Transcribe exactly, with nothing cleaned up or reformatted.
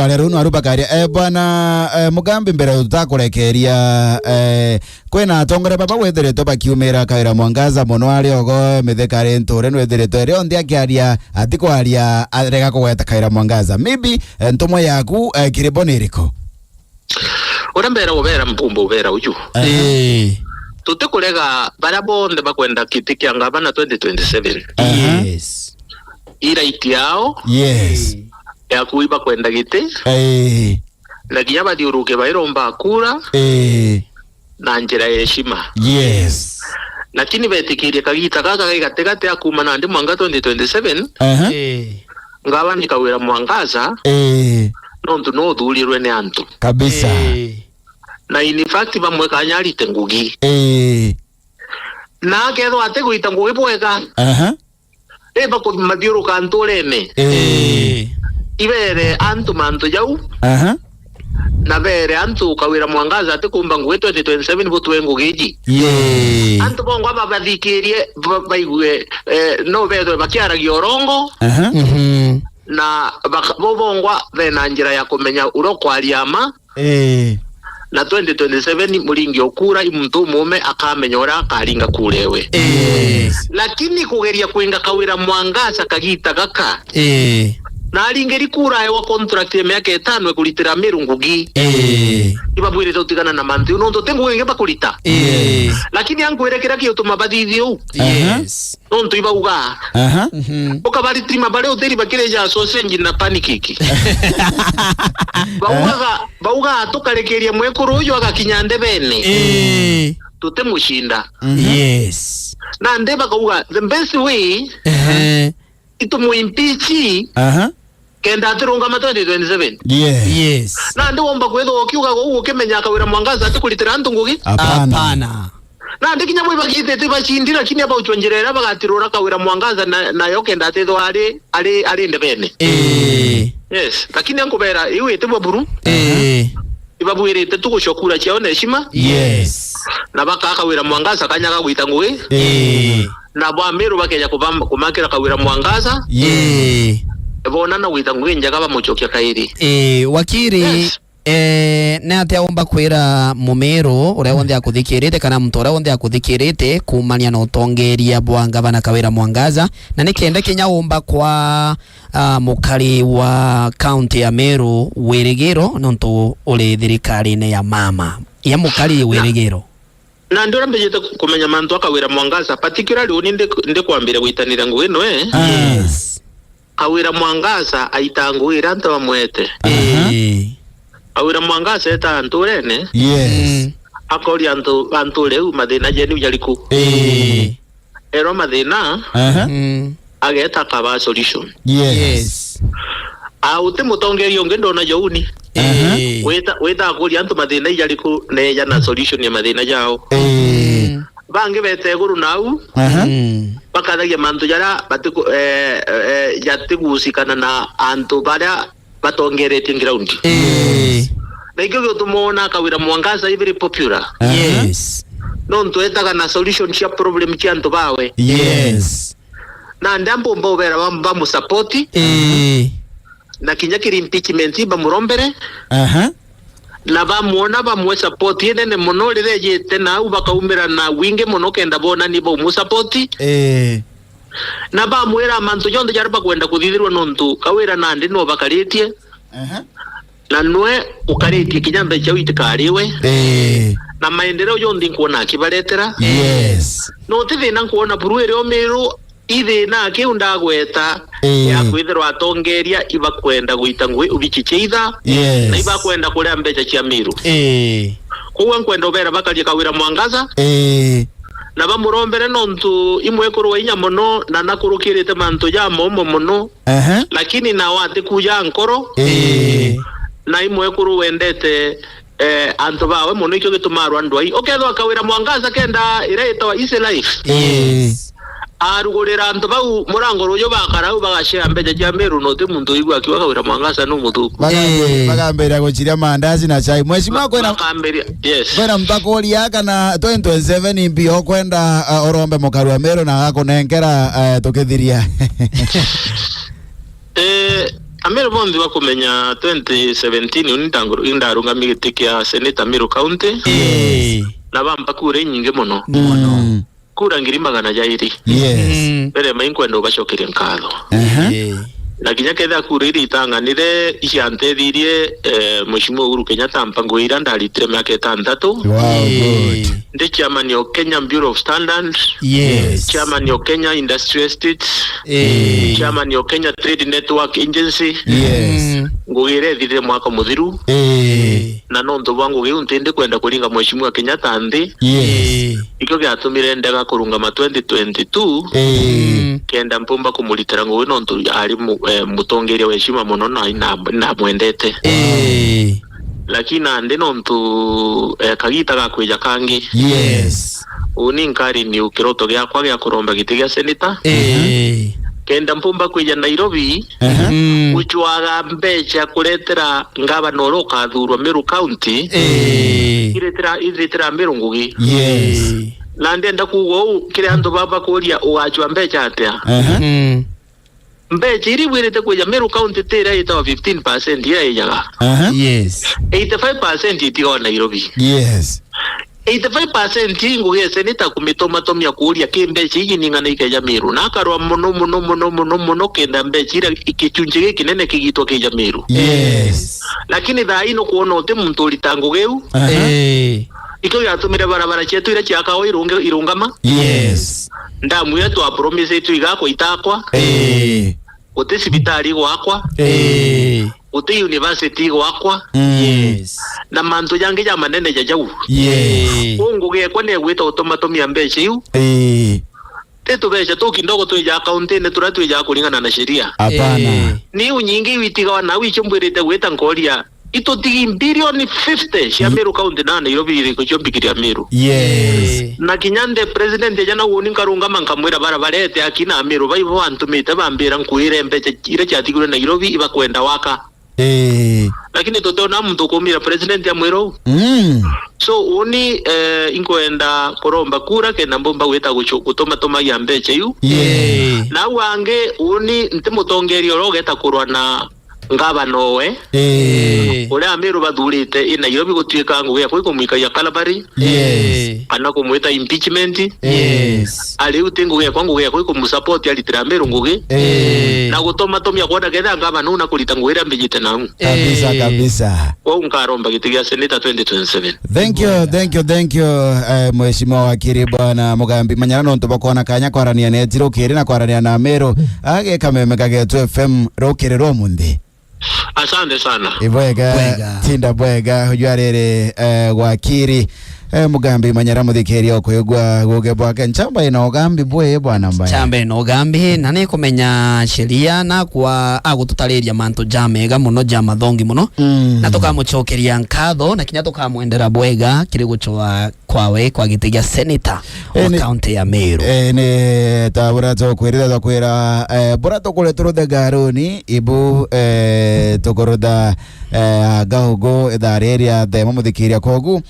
Aria riu nwaru bakaria. Eh, bwana, eh, Mugambi, mbere tutakurekeria, eh, kwina atongoria baba withiritwe bakiumira Kawira Mwangaza mono ari ogo, Mithika ari nture nwithiritwe rionthe akiaria, atikwaria, arega kugweta Kawira Mwangaza. Maybe, eh, ntumwa yaku, eh, kiri bo ni iriku? Uria mbera ubera mpumba ubera uju. Aha. Eh. Tutikurega baria bonthe bakwenda giti kia ngavana twenty twenty-seven. Aha. Yes. I right yao. Yes. Eh. Ya kui bakwenda giti. Eh. Na kinya bathiuruke bairomba kura. Eh. Na njira ya heshima. Yes. Lakini betikirie kagita gaka gai gatigati a kuuma nandi mwanka twenty twenty-seven. Aha. Eh. Ngavana Kawira Mwangaza, eh, nontu no uthurirwe ni antu. Kabisa. Eh. Na in fact, bamwe kanya arite ngugi. Eh. Na akethwa atigwita ngugi bwega. Aha. Ri bakumathiuruka nturene. Eh. Eh. Ibere antu mantu jau. Aha. Na bere antu Kawira Mwangaza atikumba ngugi twenty twenty-seven butwe ngugi iji. Yee. Antu bongwa babathikirie, ba-, baigue, eh, no bethwe bakiaragia urongo. Aha. Mhm. Na baka-, bo bongwa bena njira ya kumenya uria ukwaria ma. Eh. Na twenty twenty-seven muringi ukura i muntu umume akamenya uria akaringa kura ewe. Eh. Lakini kugeria kwinga Kawira Mwangaza kagita gaka, eh, na aringiri kura ewa contract ya miaka itano ekuritira Meru ngugi. Eh. Ibabwirite utigana na mantu, nontu ti ngugi ingi bakurita. Eh. Lakini ankwire kiria giutuma bathithie uu. Aha. Yes. Nontu ibauga. Aha. Mhm. Ukabaritiri mabare utiri bakirija sausage na pancake. Baugaga, bauga tukarekeria mwekuru uyu agakinya ndebene. Eh. Tutimucinda. Mhm. Yes. Nandi bakauga the best way, ehe, itumuimpeach. Aha. Kenda atirungama twenty twenty-seven. Yeah. Yes. Nandi womba kwithwa ukiuga uu ukimenya Kawira Mwangaza atikuritira antu ngugi? Hapana. Hapana. Nandi kinya bwi bagitite bacindi, lakini abauchwa njira iria bagatirura Kawira Mwangaza na, nayo kenda atithwa ari, ari, ari ndebene. Eh. Yes. Lakini ankubera, iu itibwa buru. Eh. Ibabwirite tu gucokura ciao na heshima. Yes. Na bakaa Kawira Mwangaza kanya ga gwita ngugi. Eh. Na bwa Meru bakeja kubam-, kumakira Kawira Mwangaza. Yee. Bona na gwita ngugi njega bamucokia kairi. Ii, wakiri, yes, eh, ni atia umba kwira Mumiru uria wonthe akuthikirite kana muntu uria wonthe akuthikirite kuumania na utongeria bwa ngavana Kawira Mwangaza, na ni kenda kinya umba kwa, ah, mukari wa kaunti ya Meru wirigiro nontu uri thirikarine ya mama? Ya mukari wirigiro. Nandi uria mbijite ku-, kumenya mantu a Kawira Mwangaza, particularly uni ndi, ndikwambire gwitanira ngugi noe. Ah. Yes. Kawira Mwangaza aita ngugi iria antu bamwete. Aha. Eh. Kawira Mwangaza eta nturene. Yes. Mm. Akoria antu ba nture iu mathina jenu jariku. Eh. Erwa mathina, aha, mm, ageta akaba solution. Yes. Yes. A, uti mutongeria ungi ndona jouni. Aha. Eh. Wita, wita akuria antu mathina ijariku neja na solution ya mathina jao. Eh. Mm. Bangi bete iguru nau, aha, mm, bakathagia mantu jaria batiku-, eh, eh, jatigusikana na antu baria batongeretie ground. Eh. Na ikio gituma wona Kawira Mwangaza i very popular. Aha. Yes. Nontu etaga na solution cia problem cia antu bawe. Yes. Nandi ampumba ubera bam-, bamusupport. Eh. Na kinya kiri impeachment bamurombere. Aha. Na bamwona bamwe support inene mono riria ejite nau bakaumira na wingi mono kenda bona ni baumusupport. Eh. Na bamwira mantu jonthe jaria bakwenda kuthithirwa nontu Kawira nandi no bakaritie. Aha. Na nwe ukaritie kinya mbeca iu itikariwe. Eh. Na maendeleo jonthe nkuona akibaretera. Yes. No ti thina nkuona buru iria umiru ithina kiu ndagweta, eh, ya kwithirwa atongeria ibakwenda gwita ngui ubichicheitha. Yes. Na ibakwenda kuria mbeca cia miru. Eh. Koguo nkwenda ubera bakarie Kawira Mwangaza. Eh. Na bamurombere nontu imwekuru wa inya mono na nakurukirite mantu ja momo mono. Aha. Lakini nao atikuja nkoro. Eh. Na imwekuru wendete, eh, antu bawe mono, ikio gituma arwa ndwai. Ukethwa Kawira Mwangaza kenda iria itawa Easy Life. Yes. Arugurira antu bau murango ruju bakara au bagacea mbeca cia miru, no ti muntu uigua akiuga Kawira Mwangaza nu muthuku. Bakambi-, eh, bakambira guchiria mandazi na chai. Mheshimiwa, kwena, bakambiria, yes, kwena muntu akuria kana twenty twenty-seven imbi okwenda, uh, urombe mukari wa miru na agakunenkera, uh, tukithiria. Eh, Ameru bonthe bakumenya twenty seventeen uni ndangu-, indarungami giti kia seneta Meru County. Ii. Na bampa kura inyingi muno. Mono. Mm. Kura ngiri magana jairi. Yes. Mm. Mbere mai nkwenda ubacokeria nkatho. Aha. Ii. Na kinya kethira kura iria itang'anire, iciantethirie, eh, Mheshimiwa Uhuru Kenyatta mpango ira ndaritire miaka itantatu. Wow, ii, good. Ndi chairman o Kenya Bureau of Standards. Yes. Chairman o Kenya Industrial Estates. Ii. Chairman o Kenya Trade Network Agency. Yes. Mm. Ngugi iria ithirire mwaka muthiru. Ii. Na nontu bwa ngugi iu ntindi kwenda kuringa Mheshimiwa Kenyatta nthi. Yes. Ii. Ikio giatumire ndega kurungama twenty twenty-two. Ii. Mm. Kenda mpumba kumuritira ngugi nontu ari mu-, eh, mutongeria wa heshima muno na ina-, namwendete. Ii. Lakini nandi nontu, eh, kagita gakwija kangi. Yes. Uni nkari ni kiroto giakwa gia kuromba giti gia seneta. Ii. Kenda mpumba kwija Nairobi, aha, mm, gucwaga mbeca kuretera ngavana uria ukathurwa Meru County, ii, iretera, iretera Meru ngugi. Yes. Ii. Na ndenda kuuga uu, kiri antu baba kuria ugacwa mbeca atia? Aha. Mm. Mbeca iria ibwirite kwija Meru County ti iria itawa fifteen percent iria ijaga. Aha. Yes. Eighty-five percent itigawa Nairobi. Yes. Eighty-five percent ii ngugi ya seneta kumitomatomia kuuria ki mbeca iji ning'ana ikeja Meru. Na akarwa muno, muno, muno, muno, muno kenda mbeca iria i-, gichunchi gikinene kigitwa kija Meru. Yes. Lakini thaa ii nukwona uti muntu urita ngugi iu. Aha. Ii. Ikio giatumire barabara cietu iria ciakagwa irunge-, irungama. Yes. Ndamu iria twapromisetwe igakwa itakwa. Ii. Guti cibitari igwakwa. Ii. Guti university igwakwa. Mm. Yes. Na mantu jangi ja manene ja jau. Yes. Ii. Uu ngugi ekwa ni egwita utomatomia mbeca iu. Ii. Ti tubeca tu kidogo twija akaunti-ini turia twija kuringana na sheria. Hapana. Ii. Ni iu nyingi iu itigawa nau icio mbwirite gwita nkoria, itutigi bilioni fifty cia Meru County na Nairobi iriku cio mbikiria Meru? Yes. Ii. Na kinya nde president eja na uuni nkarungama nkamwira bara barete akina Meru baibo bantumite bambira nkwire mbeca iria ciatigirwe Nairobi ibakwenda waka. Ii. Lakini tutiona muntu ukumira president amwira uu. Mm. So, uuni, eh, inkwenda kuromba kura kenda mbumba gwita gucu-, gutumatumagia mbeca iu. Yes. Ii. Na au angi, uuni nti mutongeria uria ugeta kurwa na ngavana owe, ii, uria Ameru bathurite i Nairobi gutuika ngugi yakwa ikumwikagia Calvary, yes, kana kumwita impeachment. Yes. Ari u ti ngugi yakwa, ngugi yakwa ikumusupport aritire Ameru ngugi, ii, na gutomatomia kwona ketha ngavana uu na kurita ngugi iria mbijite nau. Kabisa, ii, kabisa. Kwou nkaromba giti gia seneta twenty twenty-seven. Thank you, thank you, thank you, eh, Mheshimiwa Wakiri Bwana Mugambi Manyara, nontu bwa kwona kanya kwarania netu rukiri na kwarania na Ameru, agi kameme ka Getu F M rukiri rwa umunthi. Asante sana. Ibwega, bwega. Tinda bwega, ujua riri, eh, Wakiri, eh, Mugambi Manyara muthikiria ukwigua guge bwake. Nchamba ina ugambi bwi, bwana mbaya. Nchamba ina ugambi, na ni kumenya sheria na kwa agututariria mantu ja mega muno, ja mathongi muno. Mm. Na tukamucokeria nkatho, na kinya tukamwendera bwega kiri gucwa kwawe kwa giti gia seneta wa, eh, ni, kaunti ya Meru. Eh, ni ta buria tukwirira, twakwira, eh, buria tukuretwe ruthe garuni, ibu, eh, tukurutha, eh, gaugu ithaa riria themo muthikiria kogu.